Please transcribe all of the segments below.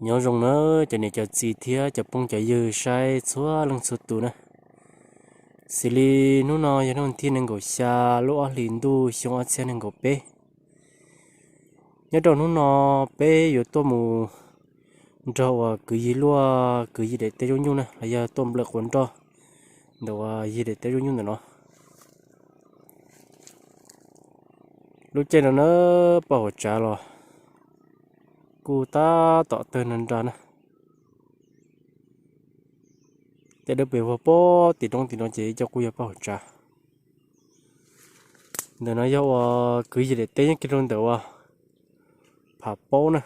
Nyob zoo na cov niam cov txiv thiab cov phooj cov ywg saib txhua leej txhua tus na. Xws li hnub no yog hnub tim nees nkaum xya lub ob hlis ntuj xyoo ob txhiab nees nkaum peb. Nyob rau hnub no peb yuav tuaj mus nrog uas kwv yig luaj kwv yig daim teb zaub nyuj na los yog tuaj nplawm quav nroj ntawm uas yig daim teb zaub nyuj ntawm no. Lub caij no na paj huam tsav los kuj tab tom tawg nra nra na. Tej dawb pes vog pob tim roob tim no ces cov kuj yog paj huam tsav. Ntawm no yog uas kwv yig daim teb nyob kiag rau ntawm uas Pham Paub na,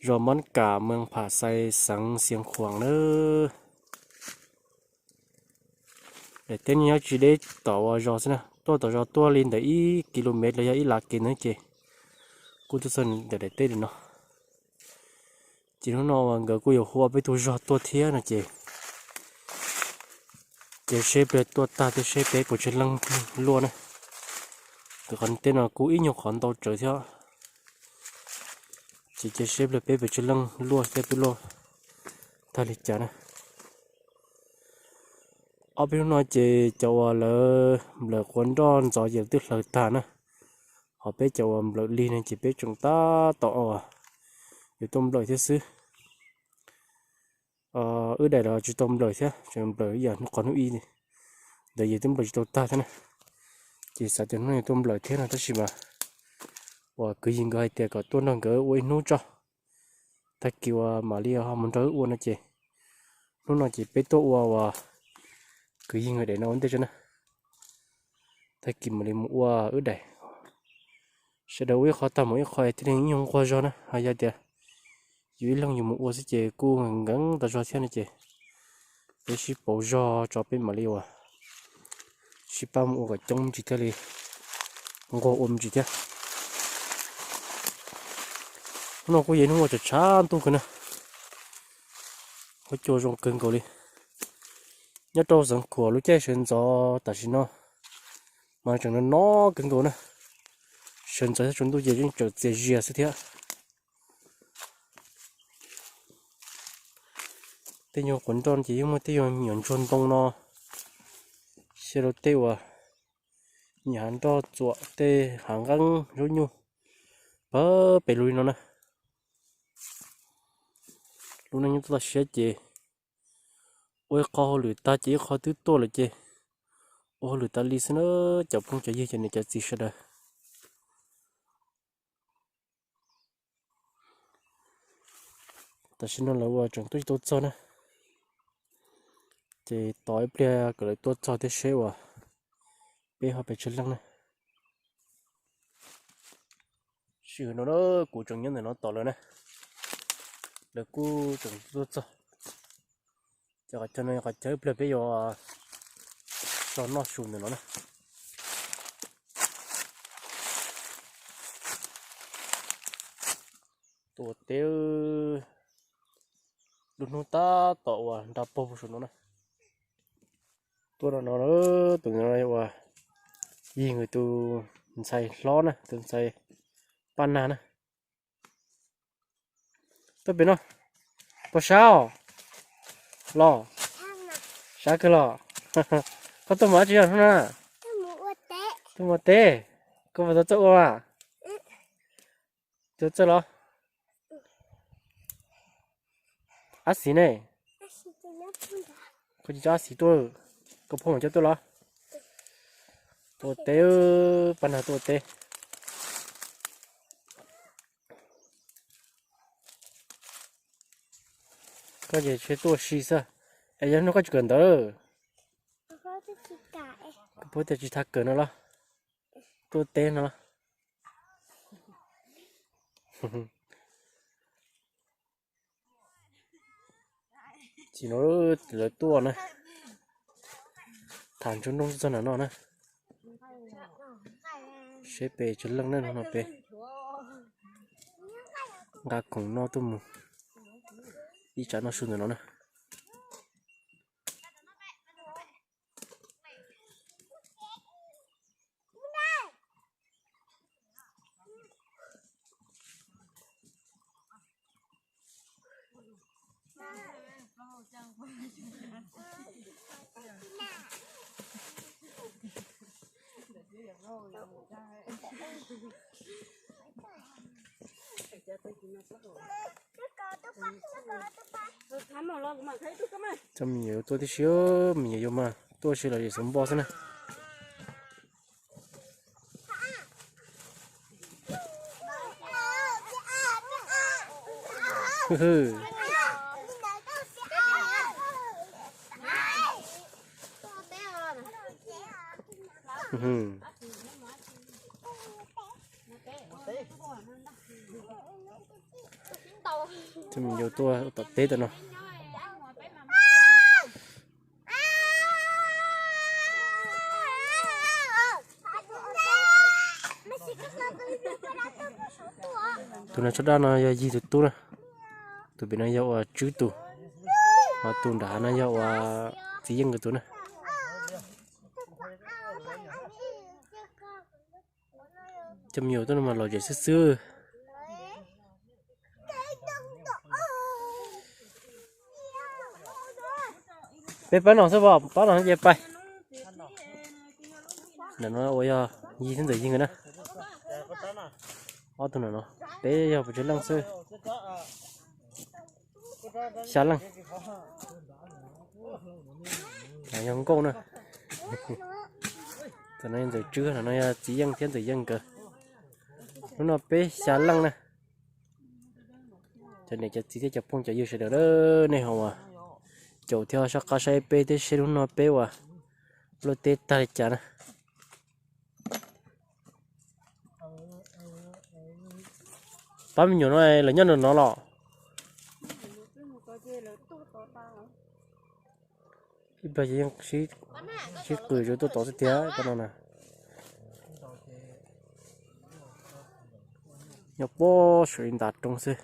zos Mob Kam, moos Pham Xais, xeev Xiav Khuam na. Daim teb nyob tsis deb tom uas zos xwb na, tuaj tom zos tuaj li ntawm ib ki lu mev los yog ib lav kev ntawd ces kuj tuaj txog ntawm daim teb li no. Ces hnub no uas nkawd kuj yuav hu ob peb tug zog tuaj thiab no ces cia seb pliag tuaj tag thiab seb peb puas tsawg leej luaj na. Nkawd qhov teb no kuj ib nyuag qhov ntau tsawv thiab, ces cia seb pliag peb puas tsawg leej luaj thiab peb luaj tag li cas na. Ob peb hnub no ces cov uas lawv nplawm quav nroj ntxov ces lawv twb hlawv tag na, ho peb cov uas nplawm lig no ces peb tseem tab tom uas yuav tuaj nplawm thiab xwb. Wb daim los tsis tau nplawm thiab, tseem nplawm ib yam qhov hnub ib ntawd yus twb nplawm tsis tau tag thiab na. Ces xav tias hnub no yuav tuaj nplawm thiab no tab sis mas uas kwv yig nkawd hais tias kom tuaj nrog nkawd ua ib hnub tso, tag kis uas mam li ho mus nrog wb ua no ces hnub no ces peb tuaj ua uas kwv yig nkawd daim no ua ntej tso na. Tag kis mam li mus ua wb daim. Sawv daws ua ib qho tag mus ib qho thiaj li ib nyuag nquag zog na, ho yog tias yus ib leeg yus mus ua xwb ces kuj nkees nkees tau zog thiab no ces peb sib pauv zog tso peb mam li uas sib pab mus ua kom coob me ntsis thiaj li nquag ua me ntsis thiab. Hnub no kuj yog hnub uas tshav tshav ntuj kawg na, huab cua zoo kawg nkaus li. Nyob rau Xeev Khuam lub caij sawv ntxov tam sim no mas tseem no no kawg nkaus na, sawv ntxov thiab tsaus ntuj ces yeej tseem txias zias xwb thiab. Tej nyuag quav nroj ces yeej muaj tej nyuag nyuam ntsuag ntoo no, xyaw rau tej uas nyuam hav nroj txuam tej hav nqeeb zaub nyuj pab pem lub li no na. Lub neej nyob toj siab ces ua ib qho hauj lwm tag ces ib qho twb tuaj lawm ces ua hauj lwm tas li xwb na cov phooj cov ywg cov niam cov txiv sawv daws. Tam sim no lawv uas tseem tuaj tsis tau txog na, ces tos ib pliag kom lawv tuaj txog thiab seb uas peb ho pes tsawg leej na. Sij hawm no kuv tseem nyob ntawm no tos lawv na, lawv kuj tseem tuaj txog. Ces qhov chaw no qhov chaw ib pliag peb yuav so noj su ntawm no na. Tuaj ua teb, lub hnub tab tom uas nra paug saum no na. Tuaj no no, tus no uas yig nkawd tus ntxhais hlob na, tus ntxhais Paj Nag na. Tuaj pem no, puas sab os? Los, sab kawg los. Koj tuaj mus dab tsi os hnub no na? Tuaj mus ua teb. Koj puas tau txawj ua mas? Tau txawj los? Ab xis ne? Koj tsis coj ab xis tuaj, koj phooj mus coj tuaj los? Tuaj ua teb, Paj Nag tuaj ua teb. Koj ces tuaj ua si xwb. Es yog hnub koj tsis kawm ntawv, koj puas tias tsis tas kawm no los? Tuaj ua teb no los? Ces no lawv tuaj na, tham ntsuag nrooj txog nram no na, seb pes tsawg leej na, no peb nqa khoom noj tuaj mus ib tsam noj su ntawm no na. Cov me nyuam yuav tuaj tib si, me nyuam yuav mas tuaj si los yog xov npoj xwb na. Cov me nyuam tuaj tom teb tam no. Tus no tsho daj no yog Yig tus tub na. Tus pem no yog uas Tswb tus, ho tus nram hav no yog uas txiv Yeej nkawd tus na. Cov me nyuam tuaj no mas lom zem xwb xwb. Peb pab no xwb, pab no ces pais. Ntawm no uas yog Yig thiab ntxawm Yig nkawd na. Ob tug no, peb yog pes tsawg leej xwb? Xya leej. Yog nkauj na. Tus no yog ntxawm Tswb, no yog txiv Yeej thiab ntxawm Yeej nkawd. Hnub no peb xya leej na. Cov niam cov txiv thiab cov phooj cov ywg sawv daws, nej ho uas caum thiab soj qab saib peb thiab seb hnub no peb uas luaj teb tag li cas na. Pab me nyuam no lawv nyob nram no los? Ib pliag yeej sib qw tuaj tod tiag tiag pab no na. Nyob puag saum ib nta roob xwb.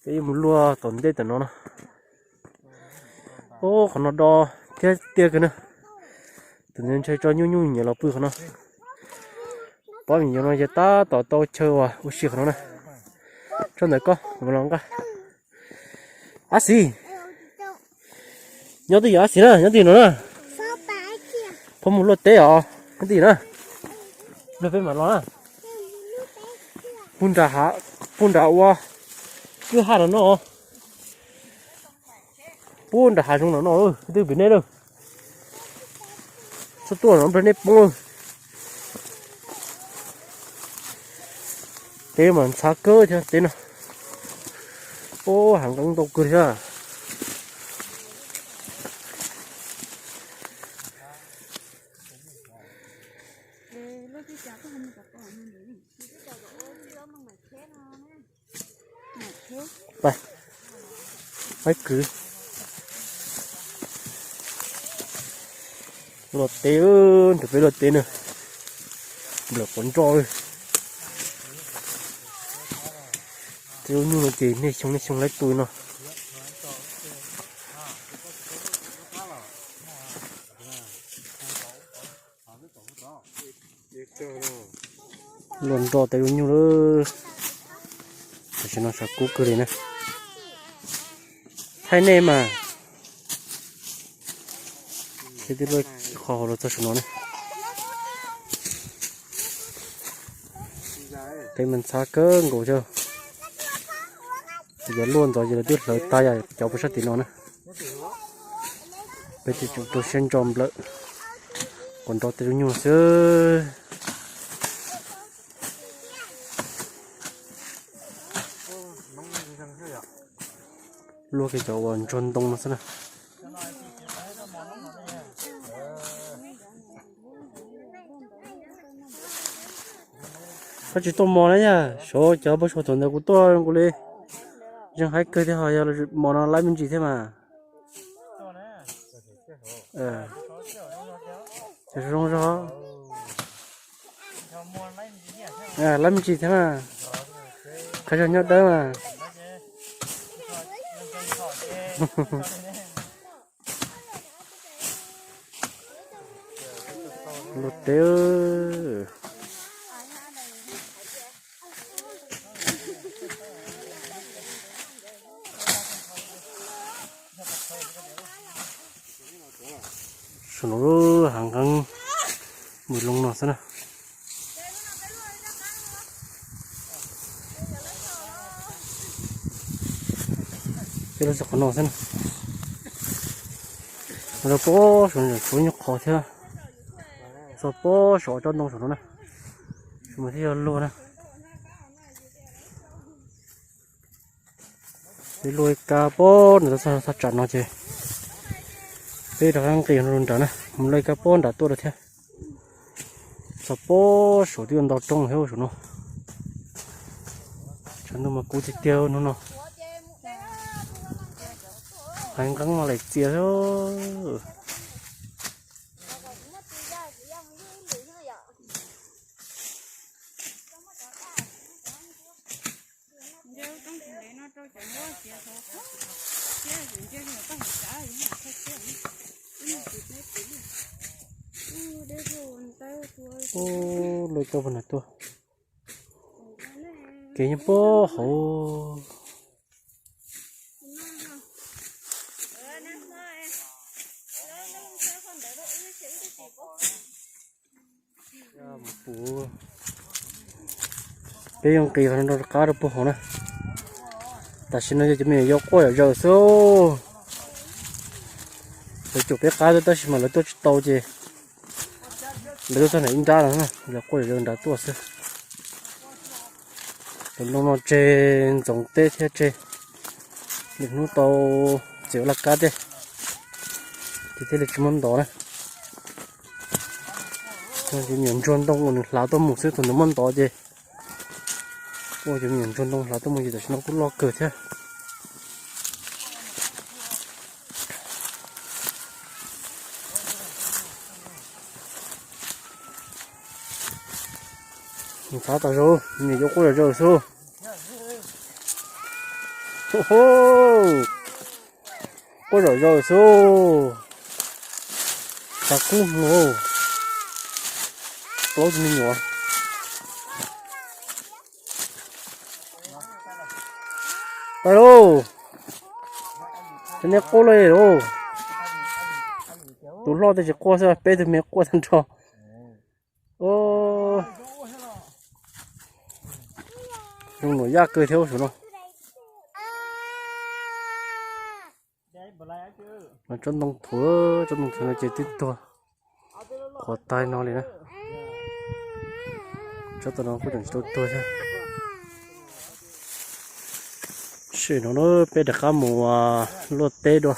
Peb yuav mus luaj tom ntej tam no na. Ub, qhov no do thiab tiag kawg na. Tus ntawd ntshai tso nyuj nyuj nyiam los pw qhov no. Pab me nyuam no ces tab tom tau chaw uas ua si qhov no na. Tso ntawm koj, kuv los nqa. Ab xis, nyob twj ywm ab xis na, nyob twj ywm no na. Phob mus luaj teb os, nyob twj ywm na. Luag peb mam los na. Puag nram, puag nram ua kwj ha no no. Puag nram hav zoov no no, twb pem nej lawm. Txhob tuaj no nplawg nej poob. Teb mas ntxhab kawg thiab teb no. Ub, hav nqeeb ntau kawg thiab. Pab, pab kwv. Luaj teb, nrog peb luaj teb na. Nplawm quav nroj. Tej lub nyuj no ces niaj xyoo niaj xyoo laib tu no. Luaj nroj tej lub nyuj lawm. Tam sim no tshav kub kawg li na. Thaij nej mas. Seb twb luaj qhov hauv los txog saum no ne. Teb mas ntxhab kawg nkaus xwb. Yog luaj ntxov ces lawv twb hlawv tag yam cov puag sab tim no na. Peb twb tseem rau siab ntso nplawm quav nroj tej lub nyuj xwb. Luaj kiag cov uas ntsuag ntoo no xwb na. Koj tsis tuaj mos na yog, suav cov pab suav thaum ntawd kuv tuaj nkaus li. Zeeg haib kawg thiab ho yog mos no laib me ntsis thiab mas. Zoo zog. Laib me ntsis thiab mas. Qhov zog nyob dawb mas. Luaj teb. Saum no hav nqeeb mus loo no xwb na. Peb lub txog qhov no xwb na. Lawv pob saum tseem tshuav nyuag qhov thiab. Txog pob saum tsob ntoo saum no na. Saum no thiaj yog luaj na. Peb luaj ib kab pob no, thaj tsam no ces peb rov qab nqis rau nram na, mus luaj ib kab pob nram tuaj rau thiab. Txog pob saum twb yuav nto roob thiab saum no. Tshav ntuj mas kub tiag tiag hnub no. Hav nqeeb mas laim txias xwb. Ub, luaj tau puag nram tuaj. Kev nyob puag hauv. Peb yuav nqis qhov no rov qab rau puag hauv na. Tam sim no yog cov me nyuam yaus quaj zom zaws xwb. Lawv caum peb qab tuaj tab sis mas lawv tuaj tsis tau ces lawv tuaj txog nram ib nrab no, lawv quaj zom zaws nrad tuaj xwb. Tus ntoo no tseg ntxoov teb thiab tseg, lwm hnub tau txiav ua laj kab tej, ces thiaj li tsis muab ntov na. Cov me nyuam ntsuag ntoo uas nws hlav tuaj mus xwb, thaum nws muab ntov ces ua cov me nyuam ntsuag ntoo hlav tuaj mus ces tam sim no kuj loj kawg thiab. Nws tab tom zaum, me nyuam yaus quaj zom zaws xwb. Quaj zom zaws xwb. Tshav kub mus, plaub tus me nyuam. Pab lauj, cov nej quaj luaj li lauj. Tus hlob tej tsis quaj xwb, peb tug me quaj tag nrho. Zoo nuam yaj kawg thiab ub saum no. Mas tsob ntoo thuv, tsob ntoo thuv no ces twb tuag qhuav tag no li na. Tsob ntoo no kuj tseem tsis tau tuag thiab. Sim no peb rov qab mus luaj teb dua.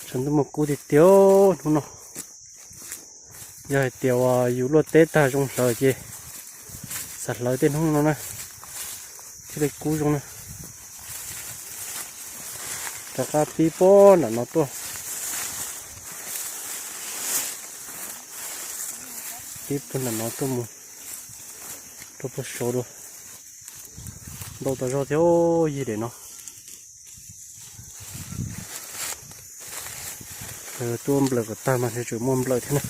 Tshav ntuj mas kub tiag tiag hnub no. Yog hais tias uas yus luaj teb tag zoo hlawv ces xav hlawv tej hnub no na, thiaj li kub zoo na. Rov qab pib puag nram no tuaj, pib puag nram no tuaj mus rau puag saud dua. Ntau tas zog thiab yig daim no. Tuaj nplawm kom tag mas tseem muaj nplawm thiab na.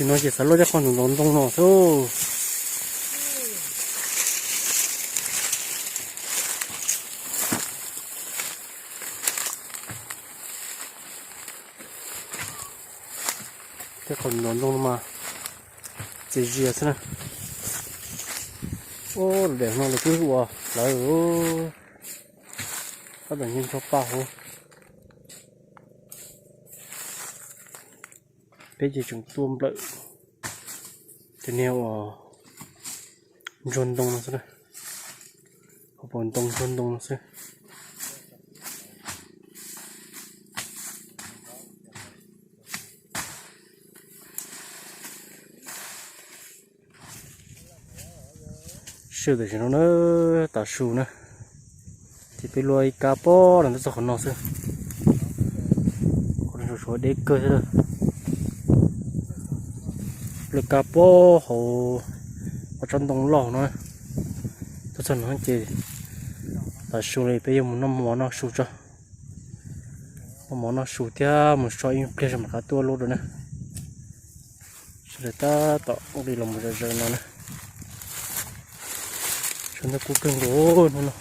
Sim no ces xav luaj tej qhov ntxoov ntxoo no xwb. Tej qhov ntxoov ntxoo no mas txias zias xwb na. Ub, daim no lawv twb ua hlawv, tab tom nce ntho pa hauv. Peb ces tseem tuaj nplawm tej niag uas ntsuag ntoo no xwb na, hauv paus ntoo ntsuag ntoo no xwb. Sij hawm tam sim no na, tav su na, ces peb luaj ib kab pob no ntawm txog qhov no xwb. Qhov no suav deb kawg thiab. Luaj kab pob hauv qhov tsob ntoo loj no. Tuaj txog no ces tav su li peb yuav mus noj mov noj su tso. Noj mov noj su thiab mus so ib pliag mam rov qab tuaj lub rau na. Sawv daws tab tom ua li los mus zom zaws no na. Tshav ntuj kub kawg nkaus hnub no.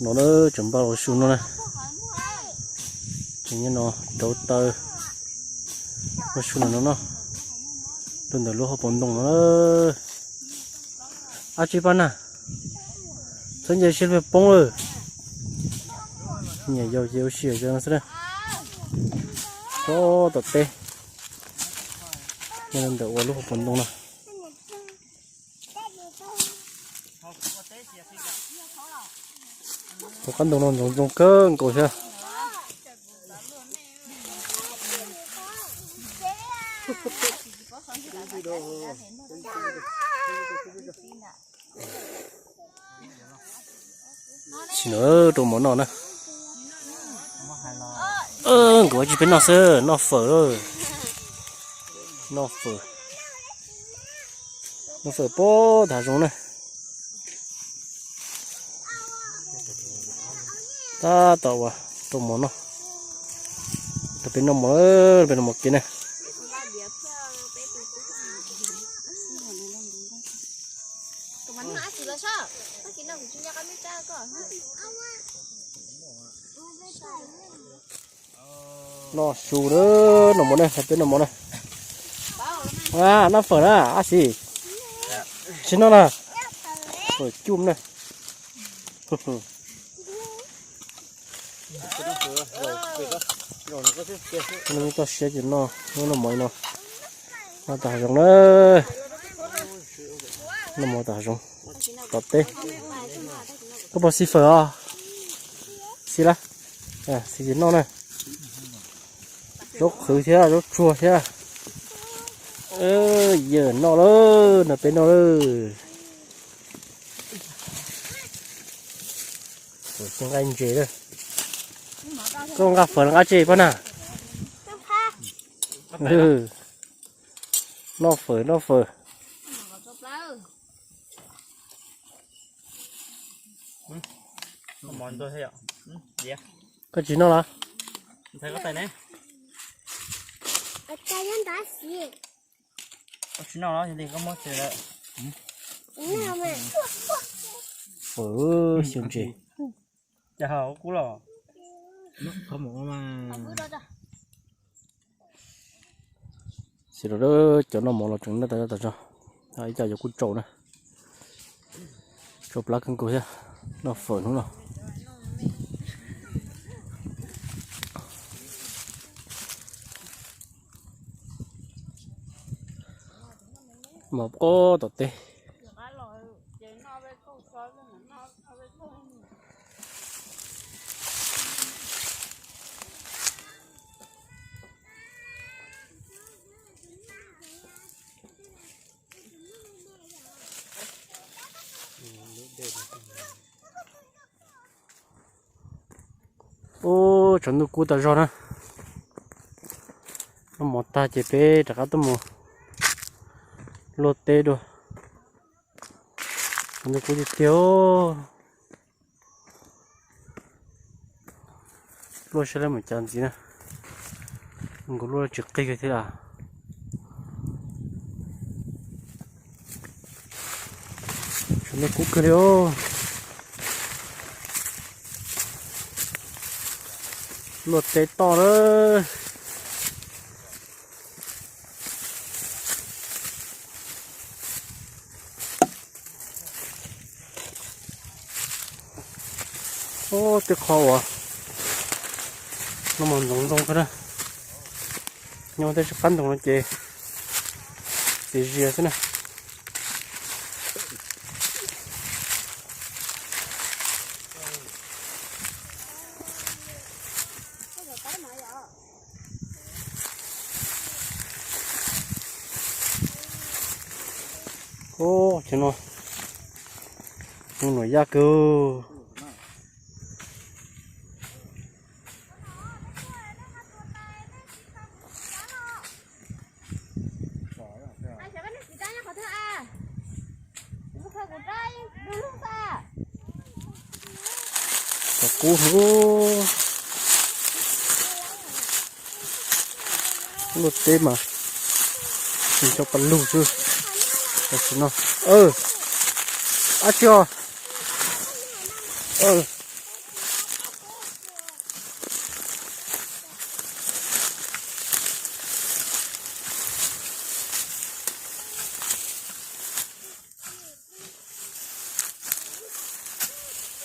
No na, tseem npaj ua su no na. Tseem nyob no rauv taws ua su no no. Rau ntawm lub hauv paus ntoo no. Ab tsi pab na, txhob nce siab poob lawm. Nyiam yau ces ua si yau no xwb na. Tsob tom teb, nyob rau ntawm ua lub hauv paus ntoo no. Hauv qab ntoo no ntxoov ntxoo kawg nkaus thiab. Sim no rau mov noj na. Nkawd tsis peb noj xwb, noj fawm. Noj fawm, noj fawm pob tag zoov na. Tab tom uas rau mov noj. Rau peb noj mov, peb noj mov kiag na. Noj su na, noj mov na, peb noj mov na. Noj fawm na, ab xis. Tsis noj na. Fawm cum na. Noj toj siab ces noj, noj mov no. Noj tag zoov na. Noj mov tag zoov. Tom teb. Koj puas xis fawm os? Xis lawm. Xis ces noj na. Zaub qhwv thiab zaub tsuag thiab. Yawm noj lawm, no peb noj lawm. Xyaw nqaij ntses lawm. Koj nqa fawm los nqa tsi pab na? Noj fawm, noj fawm. Koj tsis noj los? Fawm, xyaw ntses. Xis, cov noj mov los tseem noj tas tas zog, ib co yuav kuj tsaus na. Tsaus plab kawg nkaus thiab, noj fawm hnub no. Mov pob tom teb. Ub, tshav ntuj kub tas zog na. Noj mov tag ces peb rov qab tuaj mus luaj teb dua. Tshav ntuj kub tiag tiag. Luaj saib lawv mus cas ntxiv na. Nkaus luaj tsis qig thiab las. Tshav ntuj kub kawg li os. Luaj teb toj lawm. Ub, tej qho uas noj mov ntxoov ntxoo kawg na. Nyob tej qab ntoo no ces txias zias xwb na. Ces no, nuam yaj kawg. Cov kub, luaj teb mas tsis tso pas lug xwb. Tam sim no, ab tsi os.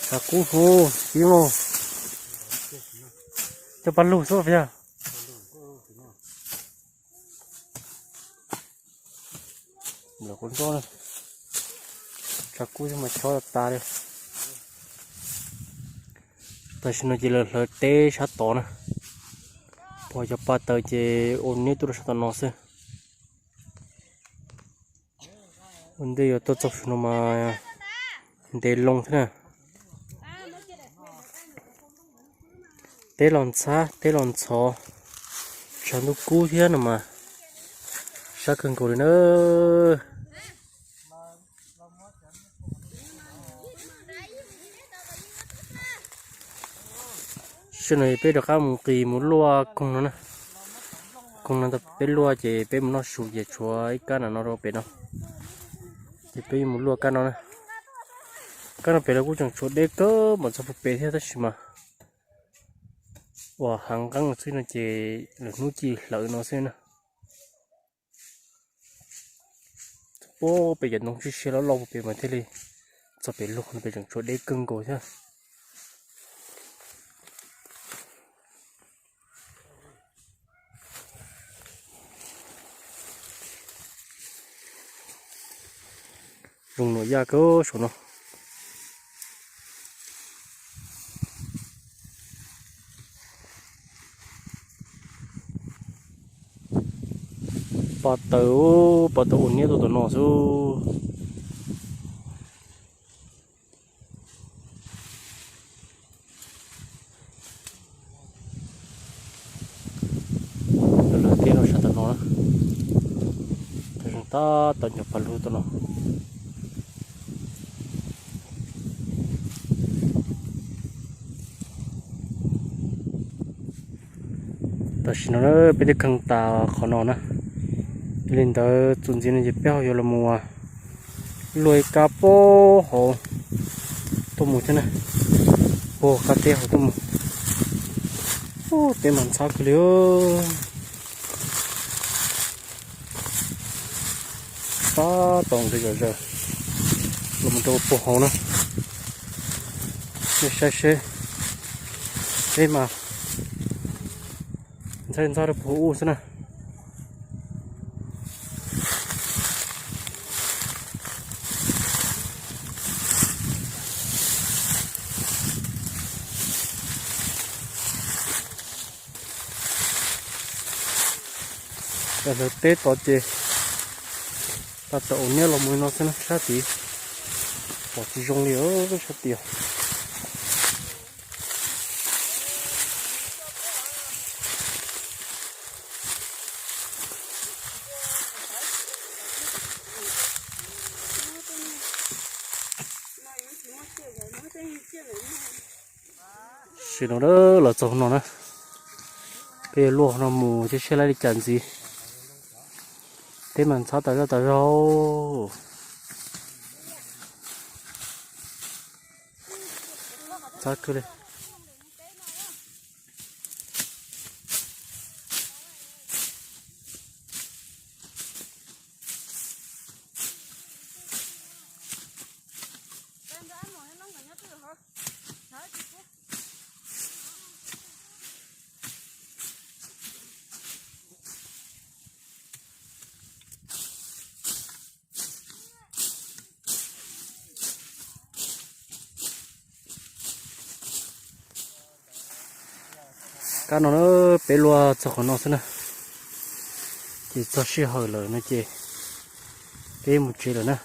Tshav kub hub tib loj, coj pab lug xwb yog. Lawv kuj nroj, tshav kub mas chob tas li. Tam sim no ces lawv hlawv teb sab tod na, pom cov pa taws ces ua niab tuaj rau sab tom no xwb. Ua ntej yuav tuaj txog no mas ntev loo thiab na. Teb los ntxhab, teb los ntxhov, tshav ntuj kub thiab no mas sab kawg nkaus li na. Sij no peb rov qab mus nqis mus luaj koog no na. Koog no peb luaj ces peb mus noj su ces tshuav ib kab no rau pem no. Ces peb yuav mus luaj kab no na. Kab no pem los kuj tseem tshuav deb kawg mas txog puag pem thiab tab sis mas uas hav nqeeb xwb no ces lwm hnub ci hlawv no xwb na. Puag pem cov ntoo tsib siab loj loj puag pem mas thiaj li txog pem luag no pem tseem tshuav deb kawg nkaus thiab. Zoo nuam yaj kawg saum no. Pa taws, pa taws ua niab tuaj tom no xwb. Lawv teb no sab tom no na, tab tom nco pa lug tom no. Tam sim no peb twb kheej tas qhov no na, yog li ntawd txuas ntxiv no ces peb ho yuav los mus luaj ib kab puag hauv tuaj mus thiab na, puag qab teb hauv tuaj mus. Teb mas ntxhab kawg li. Tab tom nqis zom zaws los mus rau puag hauv na, nej saib seb, teb mas ntxhab ntxhab rau puag hauv ub xwb na. Lawv teb tod ces pa taws ua niab los mus no xwb na, sab tid pom tsis zoo li sab tid. Tam sim no los txog no na, peb yuav luaj no mus thiab seb lawv li cas ntxiv. Teb mas ntxhab tas zog tas zog, ntxhab kawg li. Kab no na, peb luaj txog qhov no xwb na, ces txog sij hawm lawm no ces peb mus tsev lawm na.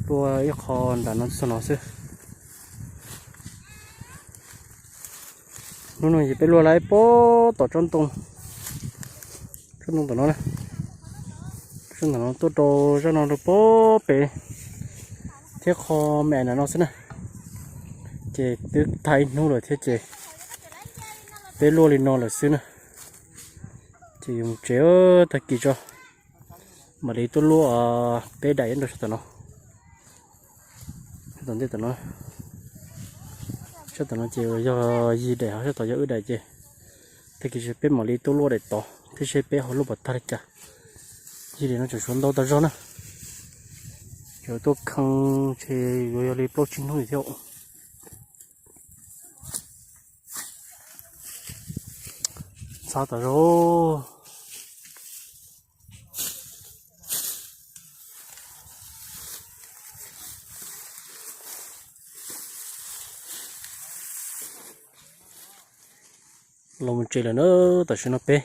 Luaj ib qho nram no txog no xwb. Hnub no ces peb luaj lawm puag tom tsob ntoo, tsob ntoo tom no, tsob ntoo tom no tuaj rau zaj no rau puag pem thiab qho me nram no xwb na. Ces twb tag ib hnub lawm thiab ces peb luaj li no lawm xwb na. Ces yuav mus tsev, tag kis tso mam li tuaj luaj peb daim nyob rau sab tom no, sab tom ntej tom no. Sab tom no ces yog yig daim, ho sab tom yog wb daim ces tag kis peb mam li tuaj luaj daim tod thiab seb peb ho luaj puas tag li cas. Yig daim no tseem tshuav ntau tas zog na, yuav tuaj khee ces yuav yog li plaub tsib hnub thiab. Ntxhab tas zog. Los mus tsev lawm na, tam sim no peb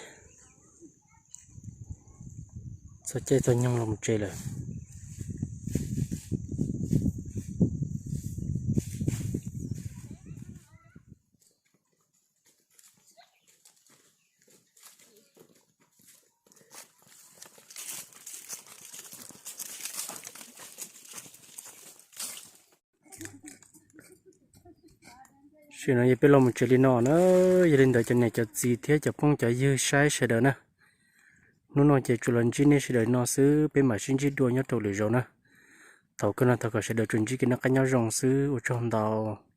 txog caij txog nyoog los mus tsev lawm. Tam sim no yog peb los mus tsev li no na. Yog li ntawd cov niam cov txiv thiab cov phooj cov ywg saib sawv daws na, hnub no ces tsuas los ntsib nej sawv daws no xwb, peb mam sib ntsib dua nyob rau lwm zaus na. Thaum kawg no thov kom sawv daws tsuas ntsib kev noj qab nyob zoo xwb, ua tsaug ntau.